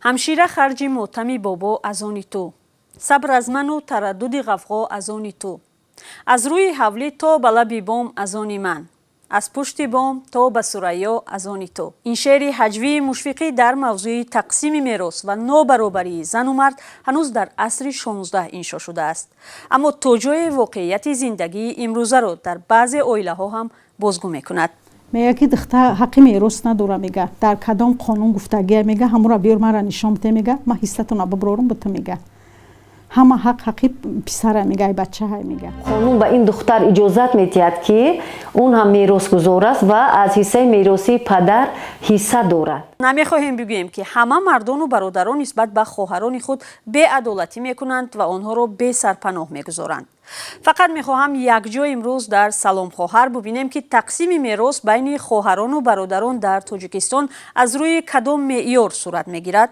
Ҳамшира, харҷи мотами бобо аз они ту, сабр аз ману тараддуди ғавғо аз они ту, аз рӯи ҳавлӣ то ба лаби бом аз они ман, аз пушти бом то ба Сурайё аз они ту. Ин шеъри ҳаҷвии Мушфиқӣ дар мавзӯи тақсими мерос ва нобаробарии зану мард ҳанӯз дар асри 16 иншо шудааст, аммо то ҷое воқеияти зиндагии имрӯзаро дар баъзе оилаҳо ҳам бозгӯ мекунад. Мега, ки духтар ҳаққи мерос надора. Мега, дар кадом қонун гуфтагия? Мега, ҳамура биёр, мара нишон бите. Мега, ман ҳиссатона биброрум бита. Мега, ҳама ҳақ ҳаққи писара. Мега, ай бачаҳай, мега. Қонун ба ин духтар иҷозат медиҳад, ки он ҳам меросгузор аст ва аз ҳиссаи меросии падар ҳисса дорад. Намехоҳем бигӯем, ки ҳама мардону бародарон нисбат ба хоҳарони худ беадолатӣ мекунанд ва онҳоро бесарпаноҳ мегузоранд. Фақат мехоҳам якҷо имрӯз дар «Салом, хоҳар» бубинем, ки тақсими мерос байни хоҳарону бародарон дар Тоҷикистон аз рӯи кадом меъёр сурат мегирад.